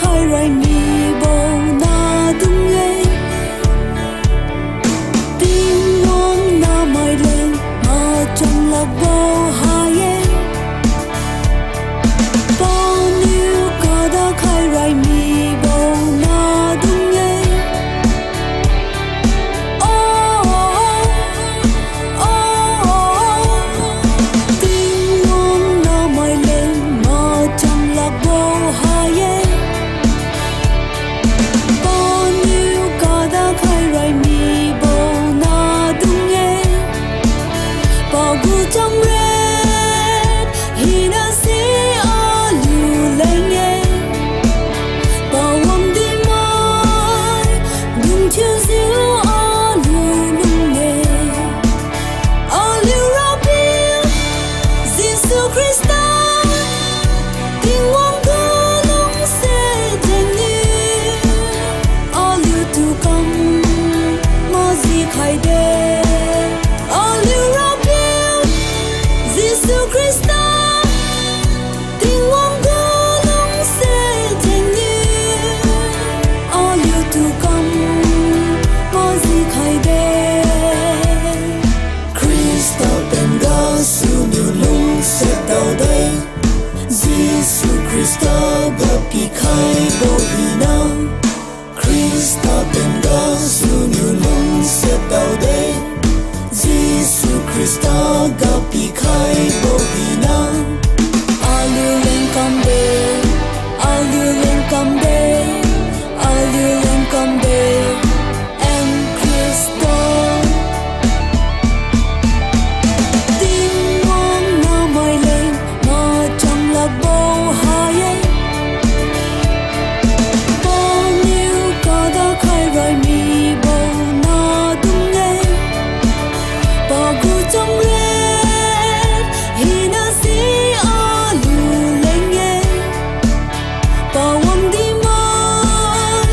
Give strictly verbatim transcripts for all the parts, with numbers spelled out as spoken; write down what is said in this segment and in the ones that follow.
Khairaimibo nadung-e, Tingwang namai leng machamlakbo ha-e. Paniu kada khairaimibo nadung-e. Oh, oh, oh, oh. Tingwang namai leng machamlakbo ha-e. Paniu kada khairaimibo nadung-e. Pagu chamret hina si aliu leng-e. Pawang dimai dungthiujiu aliu lung-e. Aliu Rapiu Jesu Khrista, Tingwang gu lungse jengniu aliutu kam maji khaide. Aliu Rapiu Jesu Khrista, Tingwang gu lungse jengniu aliutu kam maji khaide. Khrista pen gasuniu lungse daode, Jesu Khrista ga pikhaibo hina. Khrista pen gasuniu lungse daode, Jesu Khrista ga pikhaibo hina. Aliu leng kamde, aliu leng kamde, aliu leng kamde, M Khrista. Tingwang namai leng machamlakbo ha-e. Paniu kada khairaimibo nadung-e. Pagu chamret hina si aliu leng-e. Pawang dimai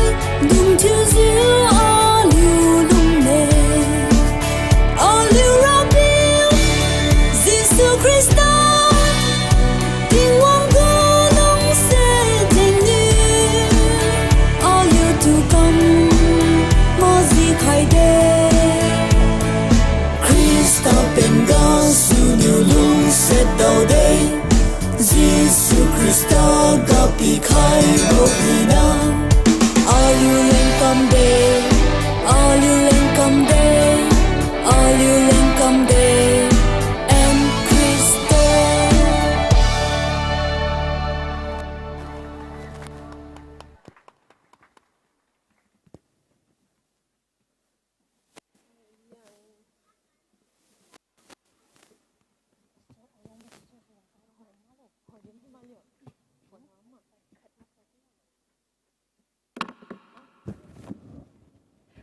dungthiujiu aliu lung-e. Aliu Rapiu Jesu Khrista, Tingwang gu lungse jengniu aliutu kam maji khaide. Khrista pen gasuniu lungse daode, Jesu Khrista ga pikhaibo hina. Aliu leng kamde, aliu leng kamde, aliu leng kamde, M Khrista.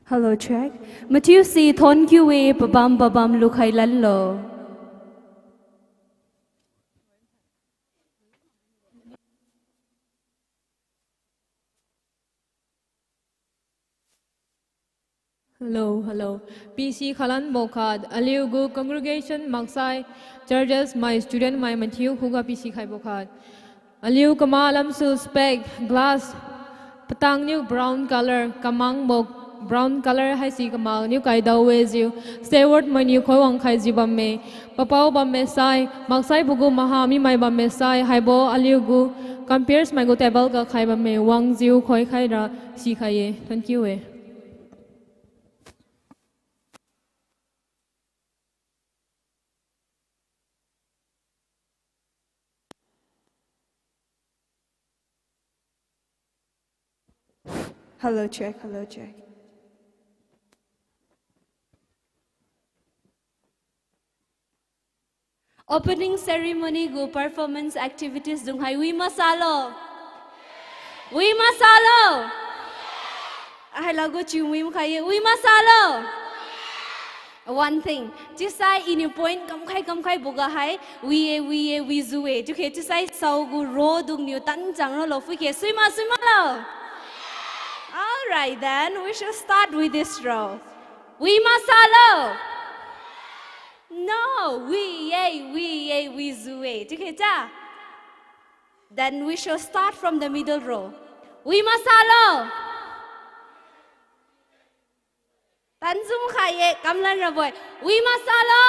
Hello, check. Mathiu si thon kiu-e, pabam pabam lukhai lanlo. Hello, hello. P C khalan bokhat, aliu gu congregation maksai churches mai student mai mathiu khuga P C khai bokhat. Aliu kama lamsu spec glass, patang niu brown color, kamang bo brown color haisi kamang niu kaidao-e jiu, steward mainiu khoi wangkhai jiu bamme, papao bamme sai, maksai pagu maha mimai bamme sai, haibo aliu gu comperes mai gu table ga khai bamme, wangjiu khoikhaira sikhai-e. Thank you-e. Hello, check, hello, check. Opening ceremony gu performance activities dung hai wi masalo. Wi masalo. Ahai lagu chiu wi makhai ye. Wi masalo. One thing. Chiusai iniu point kamkhai kamkhai boga hai. Wi ye, wi ye, wi ju-e. Chiukhe chiusai saogu row dungniu tanchang ralo. Phuikhe sui ma, sui malo. All right, then we shall start with this row. Wi masalo. No, wi ye, wi ye, wi ju-e. Chiukhe cha. Then we shall start from the middle row. Wi masalo. Tanzum kha ye, kamlan rabo-e. Wi masalo.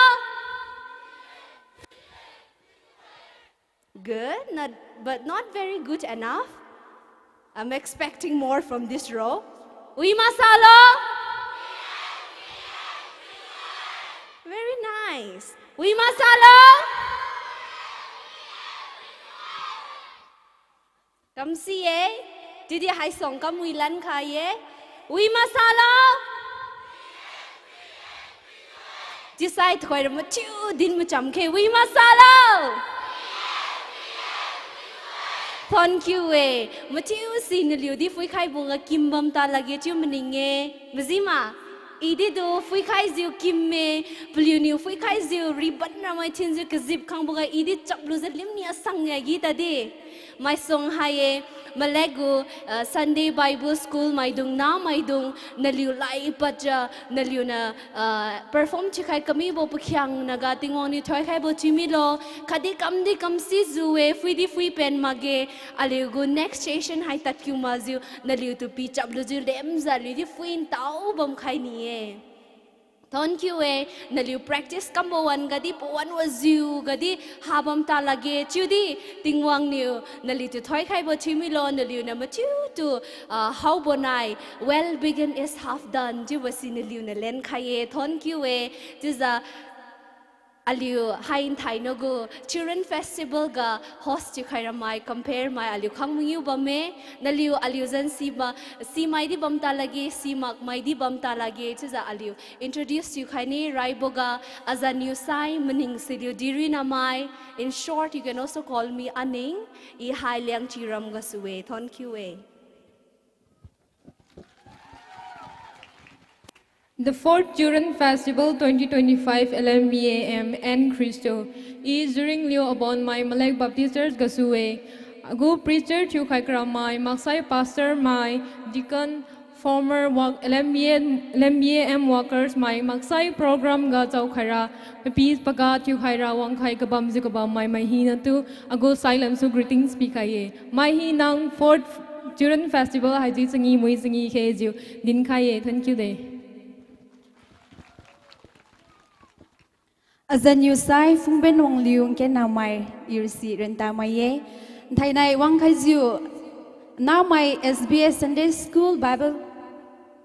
Good, not, but not very good enough. I'm expecting more from this row. Wi masalo. Very nice. Wi masalo. Kamsi ye, chiudi haisuang kam wi lan kha ye. Wi masalo. Chiusai thoira mathiu din macham khe, wi masalo. Thank you e. Mathiu si naliu di phuikhaibo ga kim bam ta lakge chiu maning-e. Maji ma, i di du phuikhaijiu kim-e, paliuniu phuikhaijiu ribbon ramai thinjiu kazip khangbo ga i di chaplujiu limni asang ya gi tadi. Maisuang hai-e, malek gu, ah, Sunday Bible School maidung, namaidung, naliu lai padjiu, naliuniu, ah, perform thiukhai kamibo pakhiangna ga Tingwang niu thoikhaibo thiumilo, khatdi kamdi kamsijiu-e, phuidi phui pen makge, aliu gu next session hai tadkiu makjiu, naliutu pichaplujiu lemjiu aliu di phui ntao bamkhai ni-e. Thank you e, naliu practice kambo wan gadi, pawan wajiu gadi, ha bam ta lakge, chiudi, Tingwang niu, naliutu thoikhaibo thiumilo, naliuniu mathiutu, ah, haobo nai, well begun is half done, chiubo si naliuniu lenkhai ye, thank you e, chiujiu, aliu hai nthainao gu Children Festival ga host thiukhai ramai, compare mai aliu khang mangiu bamme, naliu aliu zan siba, simai di bam ta lakge, simakmai di bam ta lakge, chiujiu aliu introduce thiukhai ni, raibo ga, Azan Niusai, maning siliu Dirinamai, in short, you can also call me Aning, i hai Liangchiram gasu-e, thank you e. The fourth Children Festival twenty twenty-five L M B A M N Christo. I Zuring Liu Abonmai Malek Baptist Church gasu-e. Agu preacher thiukhai karamai, maksai pastor mai, deacon, former work, L M B A, L M B A M workers mai, maksai program ga chaokhaira, papi paga thiukhaira wangkhai kabamjiu kabammai mai hinatu, agu sailamsu greetings pikhai ye. Mai hinang fourth Children Festival haidi changi mui changi khejiu dinkhai ye. Thank you de. Azan Niusai, Phungben Wangliu, nken namai, irsi renta mai ye. Nthainai wangkhaijiu, namai S B S Sunday School Bible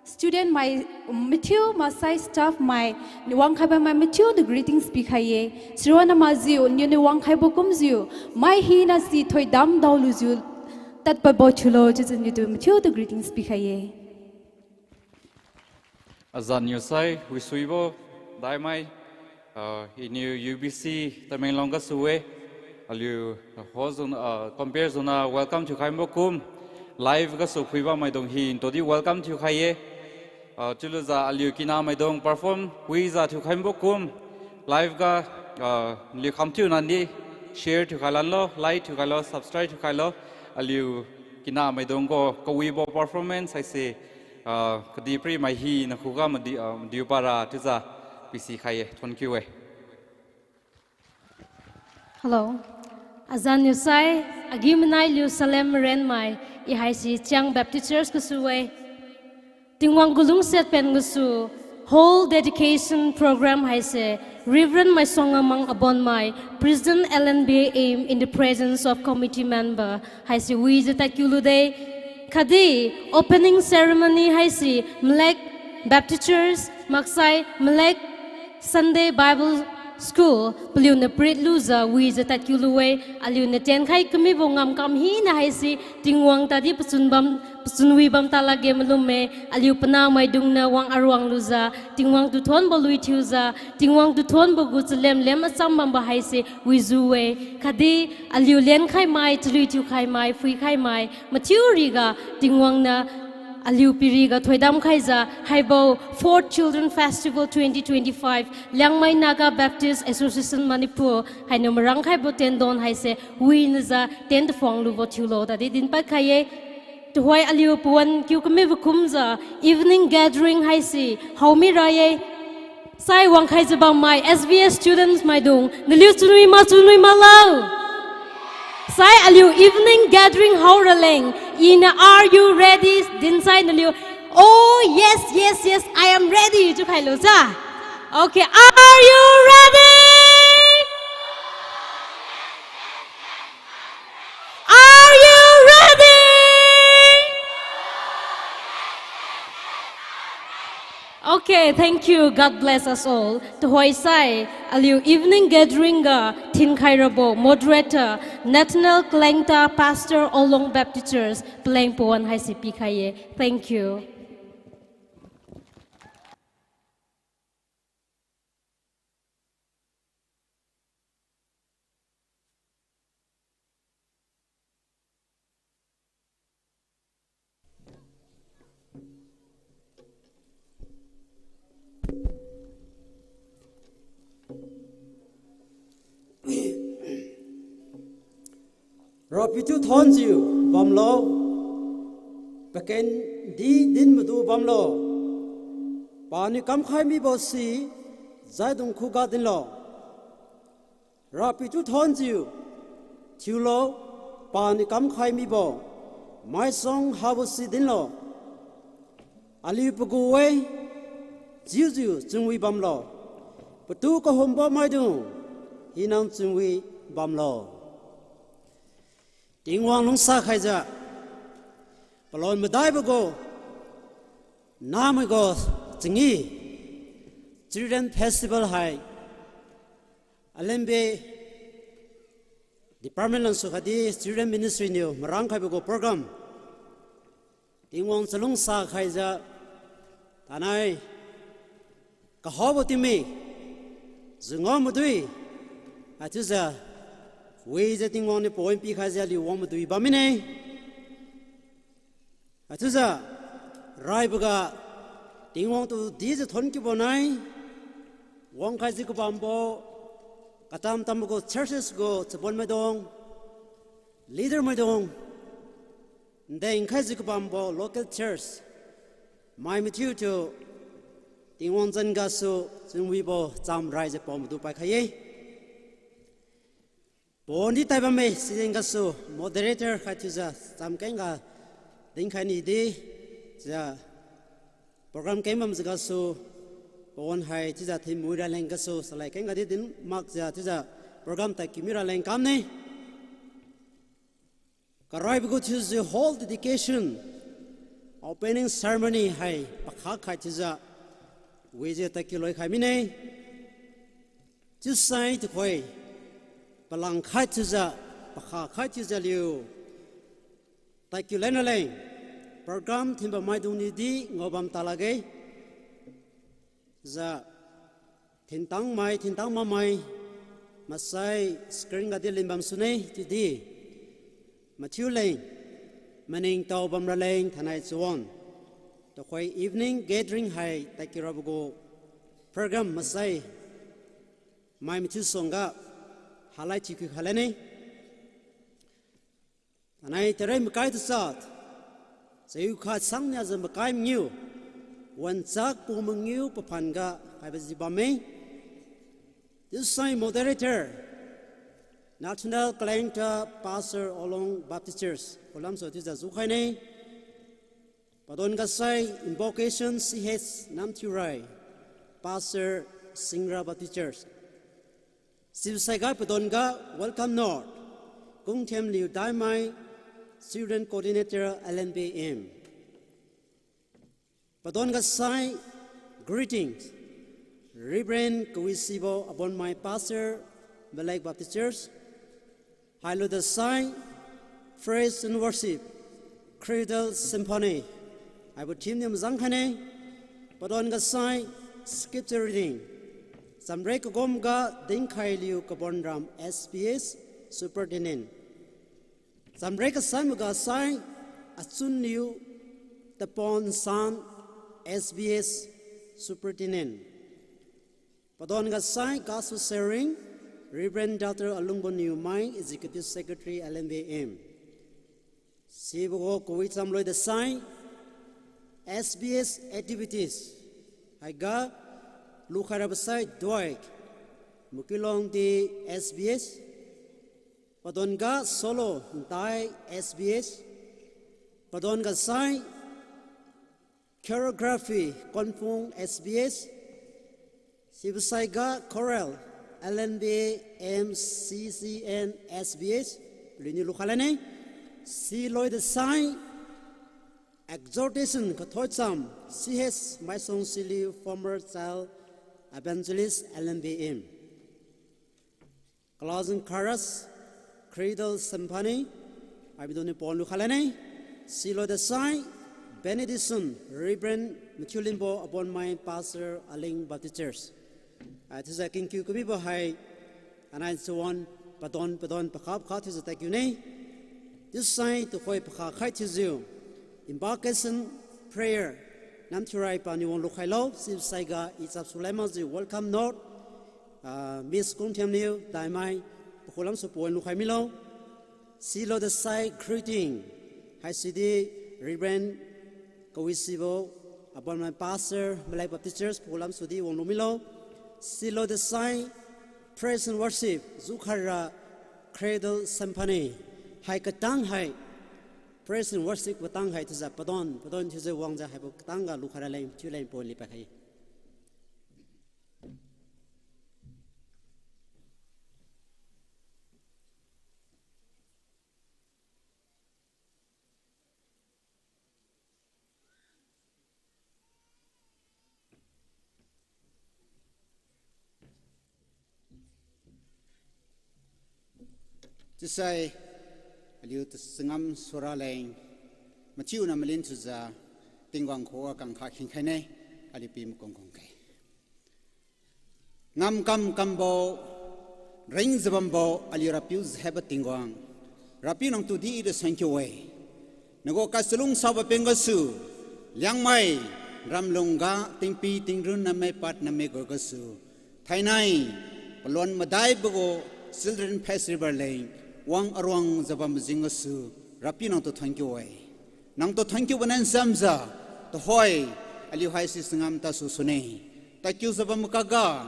student mai mathiu maksai staff mai, wangkhaibo mai mathiutu greetings pikhai ye. Sironna makjiu, niuniu wangkhaibo kumjiu, mai hina si thoidam daolujiu, tadpadbo thiulo, chiujiu niutu mathiutu greetings pikhai ye. Azan Niusai, wisuibo, daimai, ah, iniu U B C, Tamenglong gasu-e, aliu, host zan, ah, compere zan welcome thiukhaibo kum, live gasu phuibam maidung hi, ntodi welcome thiukhai ye, ah, chiulujiu aliu kinamaidung perform wijiu thiukhaibo kum, live ga, ah, liu kham thiu nandi, share thiukhai lanlo, like thiukhailo, subscribe thiukhailo, aliu kinamaidung gu kawibo performance haise, ah, kadihpiri mai hina khuga madi-, ah, madiu para chiujiu pisikhai ye, thank you e. Hello. Azan Niusai, agi-manai liu salem marenmai, i haise Chiang Baptist Church gasu-e. Tingwang gu lungsiat pen gasu, hall dedication program haise, Reverend Maisuang Ngamang Abonmai, President L M B A M in the presence of committee member, haise wijiu tadkiu lude, khatdi opening ceremony haise, Malek Baptist Church, maksai Malek Sunday Bible School, paliuniu prit lujiu wijiu tadkiu lu-e, aliuniu tienkhai kamibo ngamkam hina haise, Tingwang tadi pachun bam, pachun wi bam ta lakge malum-e, aliu panamaidungniu wang aruang lujiu, Tingwang tu thonbo lui thiujiu, Tingwang tu thonbo gu chalem lem acham bambo haise wijiu-e, khatdi aliu lenkhai mai, chalui thiukhai mai, phuikhai mai, mathiu riga, Tingwang niu aliu piriga thoidam khaijiu, haibo Fourth Children Festival twenty twenty-five, Liangmai Naga Baptist Association Manipur, hainiu marang khaibo tendon haise, winajiu, ten tephuang lubo thiulo, tadi dinpad khai ye. Tuhoi aliu pawan kiu kamibo kumjiu, evening gathering haise, haomi ra ye. Sai wangkhaijiu bammai, S B S students maidung, naliu chunwi ma, chunwi malo. Sai aliu evening gathering haoraleng, iniu "Are you ready?" dinsai naliu, "Oh, yes, yes, yes, I am ready," chiu khailu ja. Okay, are you ready? Are you ready? Okay, thank you. God bless us all. Tuhoi sai, aliu evening gathering ga thinkhai rabo moderator, Nathaniel Kalengta, Pastor, Olong Baptist Church, paleng pawan haise pikhai ye. Thank you. Rapiu tu thonjiu bamlo, pakendi din madu bamlo, paniu kamkhai mibo si zaidung khuga dinlo. Rapiu tu thonjiu thiulo, paniu kamkhai mibo maisuang habo si dinlo. Aliu pagu-e, chiujiu chunwi bamlo, patu kahumbo maidung, hina chunwi bamlo. Tingwang lungsa khaijiu, palon madaibo gu, nahmai gu changi, Children Festival hai, LNBA department langsu khatdi Children Ministry niu marang khaibo gu program, Tingwang chalungsa khaijiu, tanai kahaobo tingmi, jingao madui, haichiujiu, wijiu Tingwang niu pawan pikhaijiu aliu wang madui bam mine. Haichiujiu, raiboga, Tingwang tu dijiu thon kiubo nai, wangkhaijiu kabambo, katam tambo gu churches gu chabon maidung, leader maidung, ndeng khaijiu kabambo local church mai mathiutu, Tingwang zan gasu chunwibo chamraijiu pao madu paikhai ye. Pawan di tai bamme, sijeng gasu moderator khai thiujiu chamkengga dinkhai nidi, chiujiu program keng bamjiu gasu, pawan hai chiujiu thinmui raleng gasu salai kengga di din makjiu chiujiu program tadkiumi raleng kamne. Karaibo gu thiujiu hall dedication, opening ceremony hai pakha khai thiujiu, wijiu tadkiu loikhai mine. Chiusai tuhoi, palang khai thiujiu, pakha khai thiujiu aliu tadkiu lenraleng, program thinbam maidung niudi ngaobam talakge. Jiu, thintangmai, thintang makmai, masai screen gadi linbam sune, chiudi mathiu leng, maningtao bamraleng thainai chawang, tuhoi evening gathering hai tadkiu rabo gu program masai mai mathiu suangga halai thiukhui khailane. Thainai tare makai tachat, chayukhat sang niajiu makai mangiu, wanchak pu mangiu paphan ga khaibo ji bamme. Chiusai moderator, Nathaniel Kalengta, Pastor, Olong Baptist Church, kulamsu chiujiu jukhaine. Padon ga sai invocation C H Namthiurai, Pastor, Singra Baptist Church. Sibosai ga padon ga welcome note, Kungthem Liu Daimai, Children Coordinator, LNBA-M. Padon ga sai greetings, Reverend Kawisibo Abonmai, Pastor, Malek Baptist Church. Hailuda sai praise and worship, Cradle Symphony, haibo theme niu mazang khaine. Padon ga sai scripture reading, Chamre Kagom ga Dinkhai Liu Kabonram, SBS Superintendent. Chamre kasai maga sai Achunliu Tapon San, SBS Superintendent. Padon ga sai gospel sharing, Reverend Doctor Alungboniu Mai, Executive Secretary, LNBA-M. Sibo gu kawi chamloi da sai SBS activities haiga lukhai rabo sai Dwight Mukilong di SBS, Padon ga solo ntai S B S. Padon ga sai choreography Konpung S B S. Sibo sai ga choral L N B A M C C N S B S. Paliuniu lukhai lane. Siloi da sai exhortation kathoicham C H Maisong Siliu, former child evangelist L N B M. Closing chorus, Cradle Symphony, aibiduni pon lukhai lane. Siloi da sai benediction, Reverend Mathiu Linbo, Abonmai Pastor, Aling Baptist Church. Ah, chiujiu kingkiu kamibo hai anai chawan padon padon pakha pakha thiujiu tadkiu ne. Chiusai tuhoi pakha khai thiujiu invocation prayer, Namthiurai paniu wang lukhailo. Sisai ga i chapsu lai makjiu welcome note, ah, Miss Kungthiamniu, Daimai, pakhulam su pon lukhai milo. Siloi da sai greeting, haisidi Reverend Kawisibo, Abonmai Pastor, Malai Baptist Church, pakhulam sudi wang lu milo. Siloi da sai praise and worship, jukhara Cradle Symphony, hai katang hai, praise and worship katang hai thiujiu padon padon thiujiu wangjiu haibo katang ga lukhai raleng thiu leng pon lipai khai. Chiusai, aliu tu changam sura leng, mathiuna malin thiujiu, Tingwang khuga kangkha khingkhai ne, aliu pi makung kung khe. Ngamkam kambo, ringjiu bambo, aliu Rapiu jahaibo Tingwang. Rapiu nangtu di ira thank you-e. Nagu kachalung saobo peng gasu, Liangmai, ramlung ga, tingpi tingrun namai pad namai gu gasu. Thainai, palon madaibo gu Children Festival leng, wang aruangjiu bam majeng gasu, Rapiu nangtu thank you-e. Nangtu thank you-bo nan samjiu, tuhoi, aliu haisi changam tasu sune. Tadkiujiu bam kaga,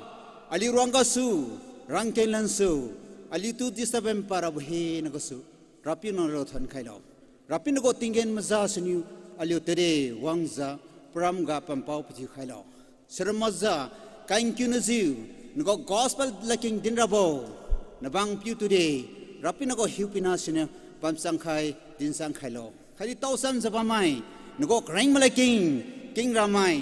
aliu ruang gasu, rangkeng lansu, aliutu disturb parabo hina gasu, Rapiu nang rao than khailo. Rapiu nagu tinggen maza siniu, aliu tade wangjiu, param ga pampao pathiu khailo. Sira maza, kangkiu najiu, nagu gospel ladkeng dinrabo, nabang piu tude, Rapiu nagu hiupuina siniu, bamchang khai, dinchang khailo. Khatdi tao samjiu bammai, nagu kareng maladkeng, king ramai.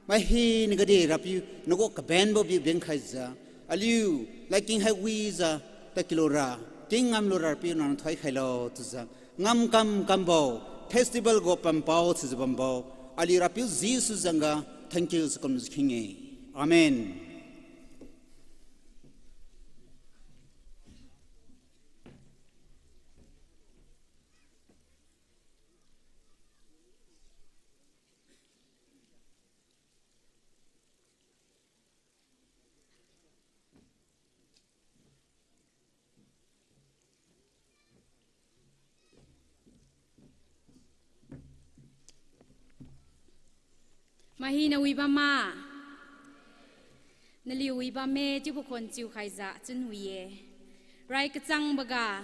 Mai hina gadi Rapiu, nagu kabenbo biu beng khaijiu, aliu, ladkeng hai wijiu, tadkiu lura, king ngam lura Rapiu nang thoi khailo chiujiu, ngamkam kambo, festival gu pampao chiujiu bambo, aliu Rapiu Jesu zanga, thank you chiu kumjiu kheng-e. Amen. Mahina wi bamma. Naliu wi bamme chiubo khon chiu khaijiu chun wi-e. Rai kachangboga,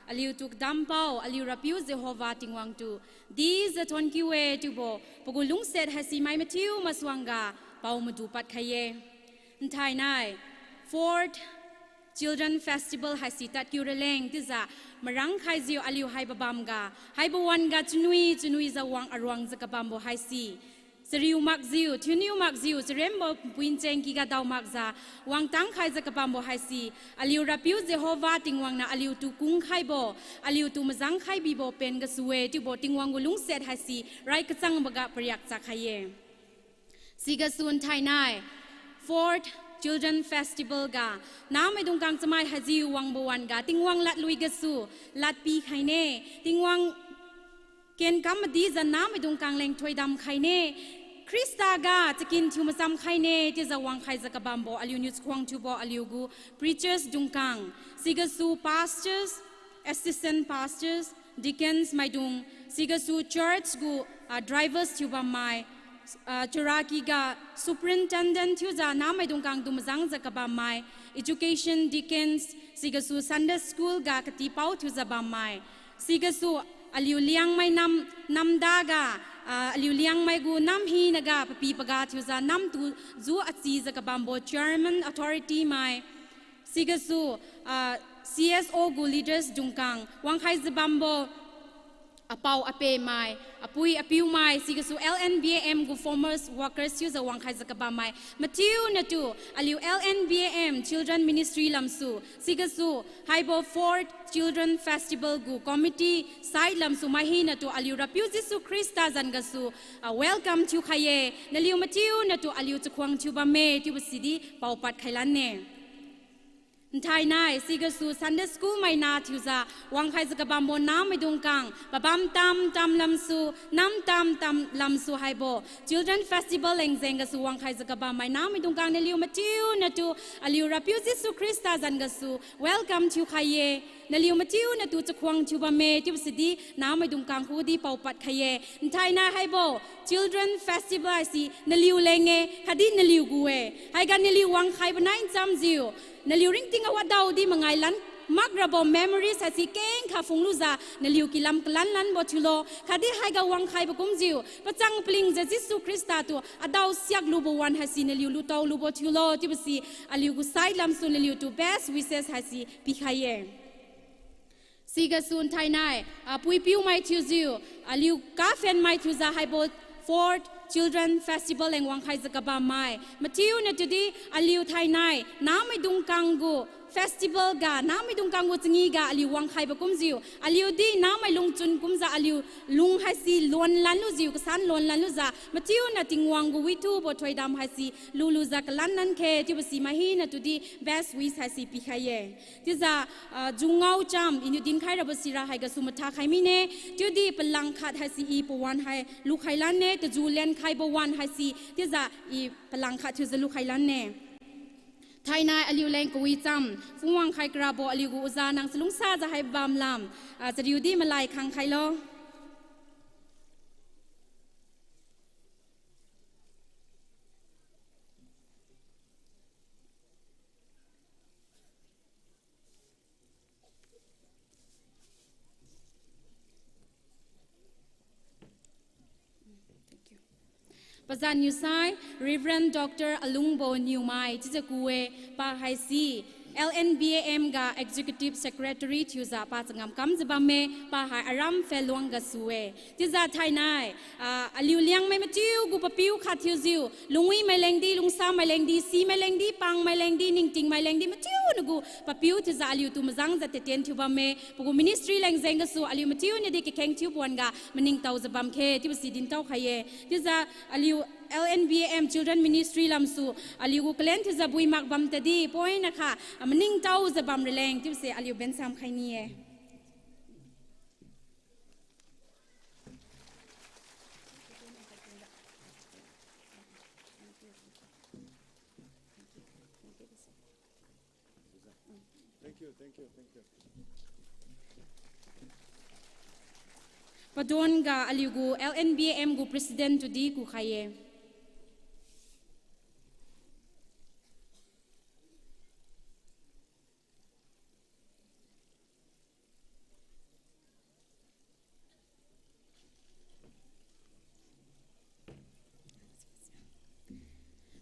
aliutu kadampao, aliu Rapiu Jehovah Tingwang tu, dijiu thonkiu-e chiubo, pagu lungsiat haisi mai mathiu masuangga, pao madu pad khai-e. Nthainai, fourth Children Festival haisi tadkiu raleng chiujiu, marang khaijiu aliu haibo bamga, haibo wan-ga chunwi chunwijiu wang aruangjiu kabambo haisi. Chariu makjiu, thiuniu makjiu, charembo puincheng kiga dao makjiu, wangtang khaijiu kabambo haisi, aliu Rapiu Jehovah Tingwang niu aliutu kungkhaibo, aliutu majang khai bibo pen gasu-e chiubo Tingwang gu lungsiat haisi, rai kachangboga pariak chakhai-e. Sigasu nthainai, fourth Children Festival ga, nahmaidung kang chamai haijiu wangbo wan-ga, Tingwang ladlui gasu, ladpi khaine, Tingwang kenkam madijiu nahmaidung kang leng thoidam khaine, Khrista ga chakin thiu macham khaine, chiujiu wangkhaijiu kabambo, aliuniu chakhuang thiubo, aliugu preachers dungkang, sigasu pastors, assistant pastors, deacons maidung, sigasu church gu, ah, drivers thiubammai, ah, charaky ga superintendent thiujiu nahmaidung kangtu majangjiu kabammai, education deacons, sigasu Sunday school ga katipao thiujiu bammai. Sigasu aliu Liangmai nam, namda ga, ah, aliu Liangmai gu nam hinaga papi paga thiujiu namtu ju achijiu kabambo chairman authority mai. Sigasu, ah, C S O gu leaders dungkang wangkhaijiu bambo apao-ape mai, apui-apiu mai, sigasu L N B A M gu former workers thiujiu wangkhaijiu kabammai mathiu natu aliu L N B A M Children Ministry lamsu, sigasu haibo Fourth Children Festival gu committee side lamsu mai hinatu aliu Rapiu Jesu Khrista zan gasu, ah, welcome thiukhai-e, naliu mathiu natu aliu chakhuang thiu bamme chiubo sidi paopad khailanne. Nthainai sigasu Sunday school maina thiujiu wangkhaijiu kabambo nahmaidung kang, pabam tamtam lamsu, nam tamtam lamsu haibo Children Festival leng jeng gasu wangkhaijiu kabammai nahmaidung kang naliu mathiu natu aliu Rapiu Jesu Khrista zan gasu welcome thiukhai-e, naliu mathiu natu chakhuang thiu bamme chiubo sidi nahmaidung kang khudi paopad khai-e. Nthainai haibo Children Festival haise naliu leng-e, khatdi naliu gu-e. Haiga naliu wangkhaibo nai nchamjiu, naliu ringting awadaodi mangailan makrabo memories haise kengkha phunglujiu naliu kilam kalanlanbo thiulo. Khatdi haiga wangkhaibo kumjiu pachang palingjiu Jesu Khrista tu adao siaklubo wan haise naliu lutao lubo thiulo chiubo si aliu gu side lamsu naliutu best wishes haise pikhai-e. Sigasu nthainai, ah, puipiumai thiujiu, aliu kaphenmai thiujiu haibo Fourth Children Festival leng wangkhaijiu kabammai mathiu natudi aliu thainai nahmaidung kang gu festival ga, nahmaidung kang gu changi ga aliu wangkhaibo kumjiu, aliudi nahmai lungchun kumjiu aliu lung haise lonlan lujiu, kasan lonlan lujiu, mathiu na Tingwang gu withubo thoidam haise lulujiu kalanlan khe chiubo si mai hinatudi best wish haise pikhai-e. Chiujiu, ah, jungao cham iniu dinkhai rabo sira haigasu matha khai mine, chiudi palang khat haise i pawan hai lukhai lanne, taju lenkhaibo wan haise, chiujiu i palang khat thiujiu lukhai lanne. Thainai aliu leng kawicham phungwang khai karabo aliu gu oja nang chalungsajiu hai bamlam, ah, chariudi malai khang khailo. Pazan niusai Reverend Doctor Alungbo Niumai chiujiu ku-e, pa haise L N B A M ga Executive Secretary thiujiu pa changam kamjiu bamme, pa hai aram Pheluang gasu-e. Chiujiu thainai, ah, aliu Liangmai mathiu gu papiu khat thiujiu, lungwimai lengdi, lungsamai lengdi, simai lengdi, pangmai lengdi, ningtingmai lengdi, mathiu nagu papiu thiujiu aliutu majangjiu tatien thiu bamme, pagu ministry leng jeng gasu aliu mathiu nadi kakheng thiu puan ga maningtaojiu bam khe chiubo si dintao khai-e. Chiujiu aliu L N B A M Children Ministry lamsu aliu gu kalen thiujiu buimak bam tadi poina kha, ah, maningtaojiu bam raleng chiubo si aliu bensam khai ni-e. Thank you, thank you, thank you. Padon ga aliu gu L N B A M gu President tudi kukhai-e.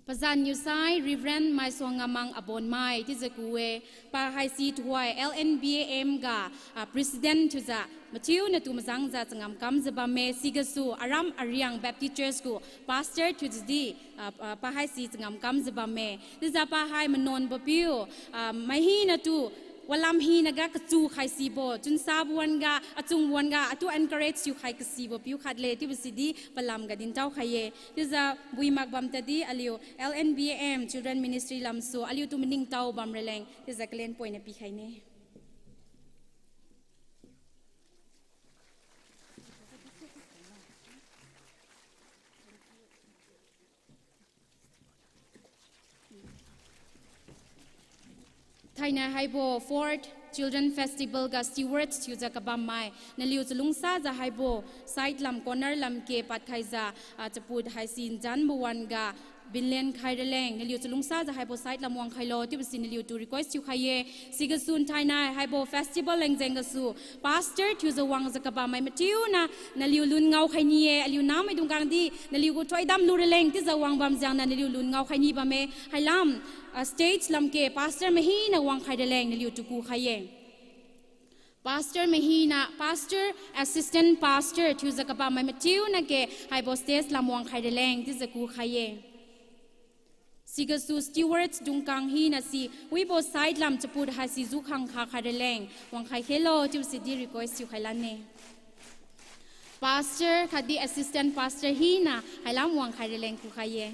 Pazan niusai Reverend Maisuang Ngamang Abonmai chiujiu ku-e, pa haise tuhoi L N B A M ga, ah, President thiujiu mathiu natu majangjiu changam kamjiu bamme, sigasu aram Ariang Baptist Church gu Pastor thiujiu di, ah, ah, pa haise changam kamjiu bamme. Chiujiu pa hai manuanbo piu, ah, mai hinatu walam hinaga kachu khaisibo, chunsabo wan-ga, achungbo wan-ga atu encourage thiukhai kasibo piu khat le chiubo sidi palam ga dintao khai-e. Chiujiu buimak bam tadi aliu L N B A M Children Ministry lamsu aliutu maningtao bam raleng chiujiu kalen poina pikhai ne. Thainai haibo Fourth Children Festival ga stewards thiujiu kabammai, naliu chalungsajiu haibo side lam corner lam ke padkhaijiu, ah, chaput haise njanbo wan-ga, Binlen Khairaleng, naliu chalungsajiu haibo side lam wangkhailo chiubo si naliutu request thiukhai-e. Sigasu nthainai haibo festival leng jeng gasu, pastor thiujiu wangjiu kabammai mathiuna naliu lun ngaokhai ni-e, aliu namaidung khangdi naliu gu thoidam lu raleng chiujiu wangbam jengniu naliu lun ngaokhai ni bamme, hailam, ah, stage lamke pastor mahina wangkhai raleng naliutu kukhai-e. Pastor mahina, pastor, assistant pastor thiujiu kabammai mathiuna ke haibo stage lam wangkhai raleng chiujiu kukhai-e. Sigasu stewards dungkang hina si, wibo side lam chaput haisi jukhang kha khai raleng wangkhai khelo chiubo si di request thiukhai lan-e. Pastor khatdi assistant pastor hina hailam wangkhai raleng kukhai-e.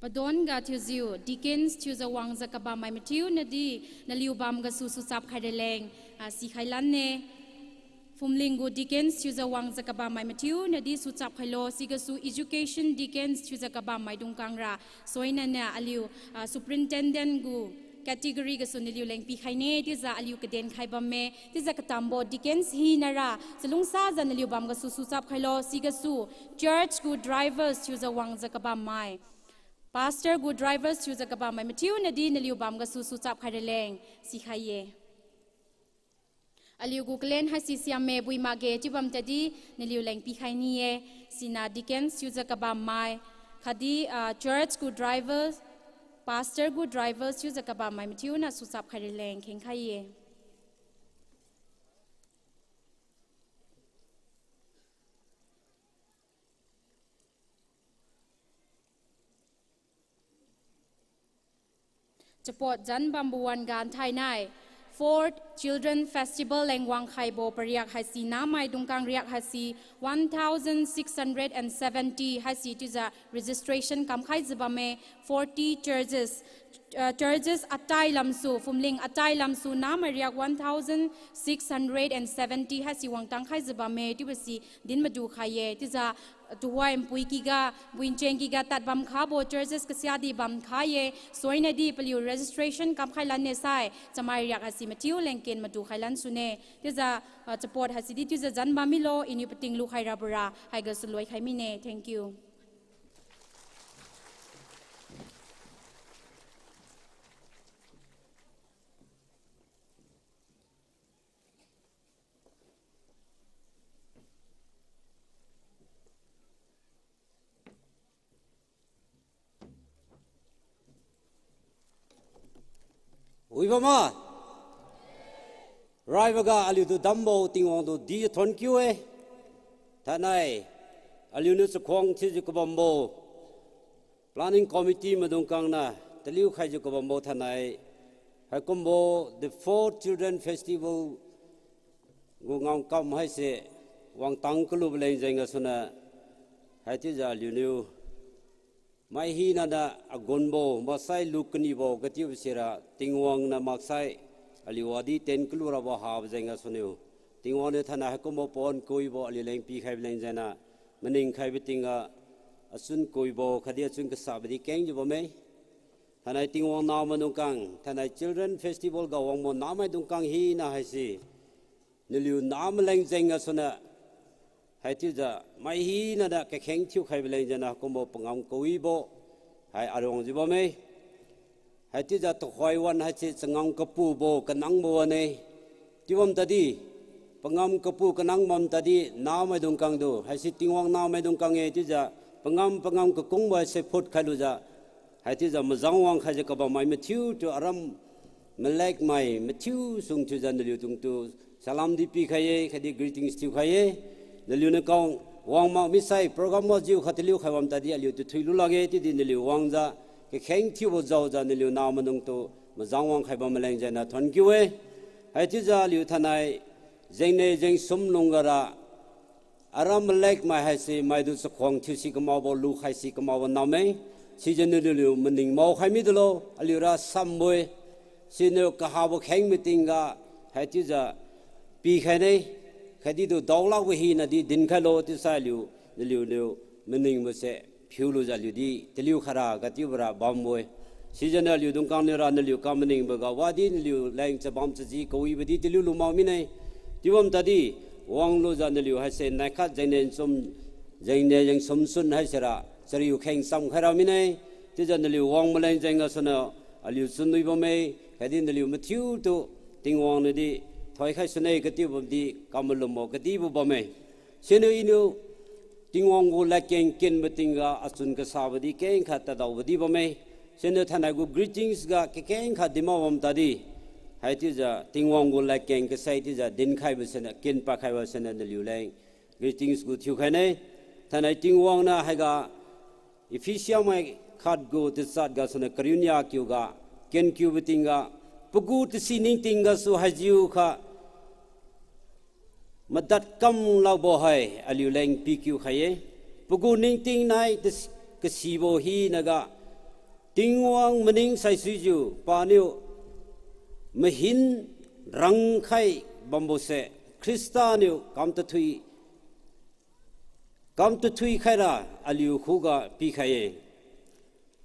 Padon ga thiujiu, deacons thiujiu wangjiu kabammai mathiu nadi, naliu bam gasu suchap khai raleng, ah, sikhai lan-e. Phumling gu deacons thiujiu wangjiu kabammai mathiu nadi suchap khailo, sigasu education deacons thiujiu kabammai dungkang ra, soinaniu aliu, ah, superintendent gu category gasu naliu leng pikhai ne, chiujiu aliu kaden khai bamme, chiujiu katambo deacons hinara, chalungsajiu naliu bam gasu suchap khailo, sigasu church gu drivers thiujiu wangjiu kabammai, pastor gu drivers thiujiu kabammai mathiu nadi naliu bam gasu suchap khai raleng, sikhai-e. Aliu gu kalen haisi siamme bui makge chiu bam tadi naliu leng pikhai ni-e, siniu deacons thiujiu kabammai, khatdi, ah, church gu drivers, pastor gu drivers thiujiu kabammai mathiuna suchap khai raleng khengkhai-e. Chapot zan bambo wan-ga nthainai, Fourth Children Festival leng wangkhaibo pariak haisi namai dungkang riak haisi one thousand six hundred and seventy haisi chiujiu registration kamkhaijiu bamme, forty churches, ah, churches atai lamsu, phumling atai lamsu namai riak one thousand six hundred and seventy haisi wangtang khaijiu bamme chiubo si din madu khai-e, chiujiu, ah, tuhoi npui kyga, buincheng kyga tad bam khabo churches kasiadi bam khai-e, soinadi paliu registration kamkhai lan-e sai, chamai riak haisi mathiu leng ken madu khai lan sune, chiujiu, ah, chapot haisidi chiujiu zan bam milo, iniu pating lukhai rabora, haigasu loikhai mine, thank you. Wi bam ma. Raiboga aliutu dambo Tingwang tu di thonkiu-e. Thainai, Aliuniu chakhuang thiujiu kabambo, planning committee maidung kangna taliu khaijiu kabambo thainai, haikumbo the fourth Children Festival gu ngam kam haise wangtang kalubo leng jeng gasuniu, haichiujiu aliuniu mai hinaniu agunbo maksai lu kanibo katiubo sira Tingwang niu maksai aliu wadi ten kalu rabo habo jeng gasuniu, Tingwang niu thainai haikumbo pawan kawibo aliuleng pikhaibo leng jengniu, maningkhaibo tingga achun kawibo khatdi achun kasabo di kengjiu bamme. Thainai Tingwang nahmaidung kang, thainai Children Festival ga wangbo nahmaidung kang hina haise, naliu nahmaleng jeng gasuniu, haichiujiu mai hinaniu kakheng thiukhaibo leng jengniu haikumbo pangam kawibo hai aruangjiu bamme. Haichiujiu tuhoi wan haise changam kapubo kanangbo wan-e. Chiubam tadi, pangam kapu kanang bam tadi nahmaidung kangtu haise Tingwang nahmaidung kang-e chiujiu, pangam pangam kakungbo haise phut khailujiu, haichiujiu majang wang khaijiu kabammai mathiutu aram malekmai mathiu sung thiujiu naliudungtu salam di pikhai-e khatdi greetings thiukhai-e. Naliuniu kang wang mak misai program wajiu khat taliu khai bam tadi aliutu thuilu lakge, chiudi naliu wangjiu kakheng thiubo jaojiu naliu nahmaidungtu majang wang khai bam maleng jengniu thonkiu-e. Haichiujiu aliu thainai jengne jengsum lungga ra aram malekmai haise maitu chakhuang thiusi kamakbo lukhai si kamakbo namme. Sijiu naliuniu maning maokhai midulo, aliura sambo-e. Siniu kahabo kheng meeting ga haichiujiu pikhaine, khatdi tu daolakbo hinadi dinkhailo chiusai aliu, naliuniu maningbo se phiulujiu aliudi taliu khaira katiubora bambo-e. Sijiuniu aliudung kang niura naliu kamaningbo ga wadi naliu leng chabam chaji kawibo di taliu lu mak mine. Chiubam tadi wanglujiu naliu haise naikhat jengne chum, jengne jengsum sun haisera chariu kheng cham khaira mine. Chiujiu naliu wang maleng jeng gasuniu aliu chunwi bamme, khatdi naliu mathiutu Tingwang niudi thoikhai sune katiubodi kamalumbo kadibo bamme. Siniu iniu Tingwang gu ladkeng kenbo tingga achun kasabo di kengkha tadaobo di bamme. Siniu thainai gu greetings ga kakengkha dimak bam tadi, haichiujiu Tingwang gu ladkeng kasai chiujiu dinkhaibo siniu, ken pakhaibo siniu naliu leng greetings gu thiukhaine. Thainai Tingwang niu haiga Ephesia mai khat gu tachat gasuniu Karinia kiuga kenkiubo tingga, pagu tasi ningting gasu haijiukha madad kam lakbo hai aliuleng pikiu khai-e. Pagu ningting nai tas-, kasibo hinaga Tingwang maning saisuijiu paniu mahin rangkhai bambose Khrista niu kam tathui, kam tathui khaira aliu khuga pikhai-e.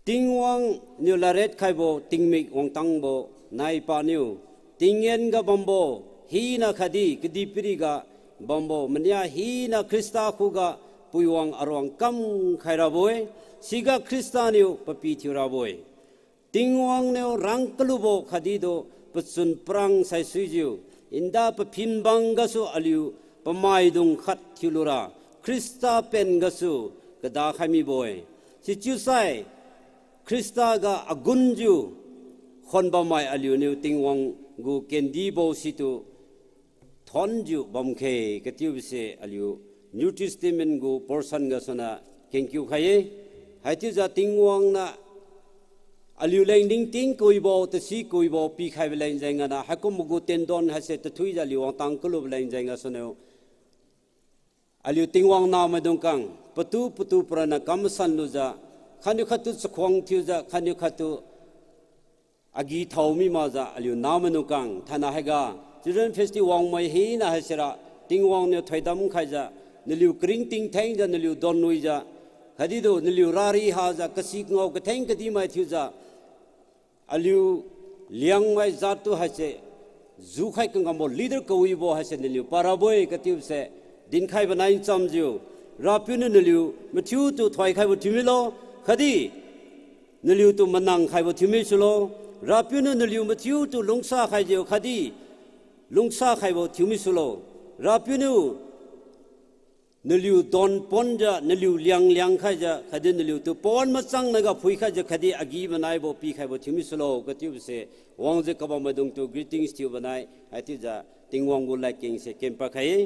Tingwang niu ladriat khaibo tingmik wangtangbo nai paniu tinggen ga bambo hina khatdi kadihpiriga bambo mania hina Khrista khuga puiwang aruang kam khairabo-e, siga Khrista niu papi thiurabo-e. Tingwang niu rang kalubo khatdi tu pachun parang saisuijiu, nda paphin bang gasu aliu pamaidung khat thiulura, Khrista pen gasu kadakhai mibo-e. Sichiusai Khrista ga agunjiu khonbammai aliuniu Tingwang gu kendibo situ thonjiu bamkhe katiubose aliu New Testament gu portion gasuniu kenkiu khai-e. Haichiujiu Tingwang niu aliuleng ningting kawibo, tasi kawibo pikhaibo leng jeng gana haikumbo gu tendon haise tathuijiu aliu wangtang kalubo leng jeng gasuniu aliu Tingwang nahmaidung kang patu patu parana kam masan lujiu, khatniu khattu chakhuang thiujiu, khatniu khattu agi thao mi makjiu aliu nahmaidung kang thainai haiga Children Festival wangmai hina haisera Tingwang niu thoidam khaijiu, naliu karing tingthengjiu, naliu donwijiu, khatdi tu naliu rari hajiu, kasi ngao katheng kadihmai thiujiu, aliu Liangmai jattu haise jukhai kangambo leader kawibo haise naliu parabo-e katiubose dinkhaibo nai nchamjiu, Rapiu niu naliu mathiutu thoikhaibo thiumilo, khatdi naliutu manang khaibo thiumi sulo, Rapiu niu naliu mathiutu lungsa khaijiu khatdi lungsa khaibo thiumi sulo, Rapiu niu naliu don ponjiu, naliu liang liang khaijiu khatdi naliutu pawan machang naga phuikhaijiu khatdi agi manaibo pikhaibo thiumi sulo katiubose wangjiu kabammaidungtu greetings thiubo nai haichiujiu Tingwang gu ladkengse kenpad khai-e.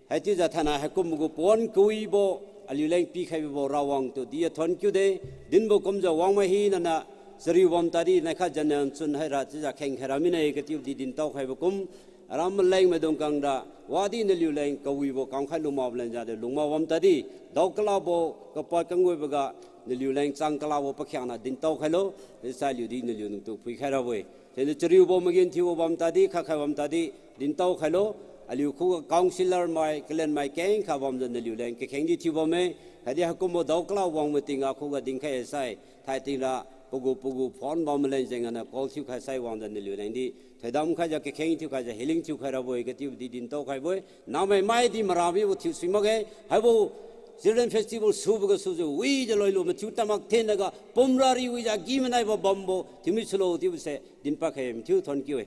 Haichiujiu thainai haikumbo gu pawan kawibo aliuleng pikhaibo Rawang tu di athon kiude, dinbo kumjiu wangmai hinaniu, chariu bam tadi naikhat janian chun haira chiujiu kheng khaira mine katiudi dintao khaibo kum, aram maleng maidung kangra, wadi naliuleng kawibo kamkhai lungmabo leng jade lungma bam tadi, dao kalabo, kapad kanguibo ga, naliuleng chang kalabo pakhiangna dintao khailo, sai aliudi naliu nungtu phuikhai rabo-e. Siniu chariubo magin thiubo bam tadi, khatkhai bam tadi, dintao khailo, aliu khuga councillor mai, kalenmai kengkha bamjiu naliuleng kakheng di thiu bamme, khatdi haikumbo dao kala wang mating akhuga dinkhai sai, thaitingra, pagu pagu phone bam maleng jengniu call thiukhai sai wangjiu naliuleng di, thoidam khaijiu kakheng thiukhaijiu healing thiukhai rabo-e katiudi dintao khaibo-e, namai maidi maramibo thiusui makge, haibo Children Festival subo gasujiu wijiu loilu mathiu tamak thennaga pumra riwijiu agi manaibo bambo thiumi sulo chiubose dinpad khai mathiu thon kiu-e.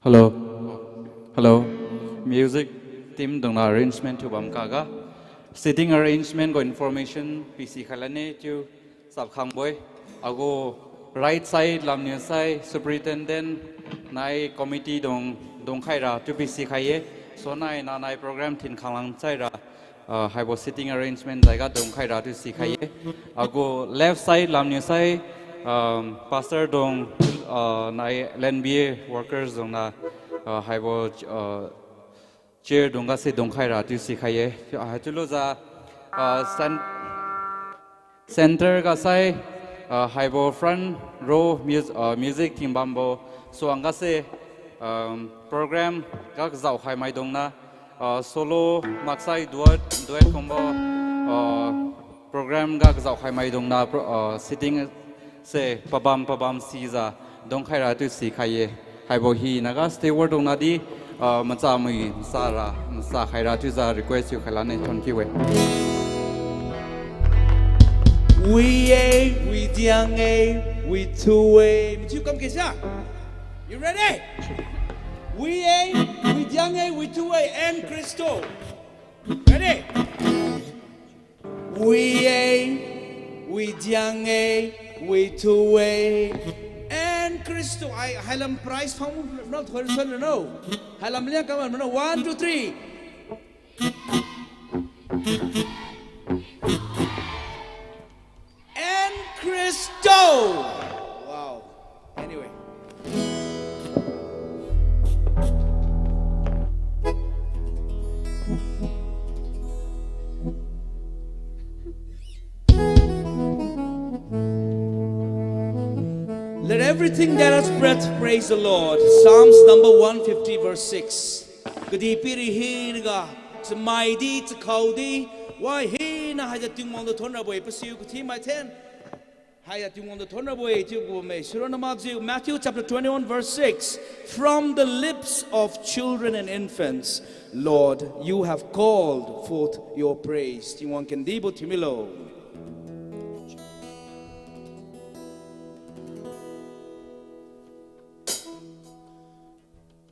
Hello. Hello. Music team dungna arrangement thiubam kaga. Seating arrangement gu information pisi khailane chiu sap khangbo-e. Agu right side lamniu sai superintendent nai committee dung dungkhaira chiu pisi khai-e. Sonai nanai program thin khanglang saira ah, haibo seating arrangement jaiga dungkhaira chiu sikhai-e. Agu left side lamniu sai, um, pastor dung, ah, nai L N B A workers dungna, ah, haibo, ah, chair dungga se dungkhaira chiu sikhai-e. Ah, haichiulujiu, ah, cen-, center ga sai, ah, haibo front row mus-, ah, music thingbambo suangga se, um, program ga kazao khai maidungna, ah, solo maksai duet, duet kumbo, ah, program ga kazao khai maidungna pro-, ah, seating se pabam pabam sijiu dungkhaira chiu sikhai-e. Haibo hinaga steward dungna di, ah, macha mui macha ra, macha khaira chiujiu request thiukhai lane thon kiu-e. Wi-e, widiang-e, withu-e. Mathiu kam kesa? You ready? Wi-e, widiang-e, withu-e, and Christo. Ready? Wi-e, widiang-e, withu-e, and Christo. Ai, hailam prize phang muna thoi san no. Hailam liang kaman muna, one, two, three. And Christo. Wow. Anyway. Let everything that has breath praise the Lord. Psalms number one fifty, verse six. Kadihpiri hinaga, chamai di, chakhao di, wai hina haijiu Tingwang tu thonrabo-e, pasiu kathimai then. Haijiu Tingwang tu thonrabo-e chiubo me. Sironna makjiu, Matthew chapter twenty-one, verse six. From the lips of children and infants, Lord, you have called forth your praise. Tingwang kendibo thiumilo.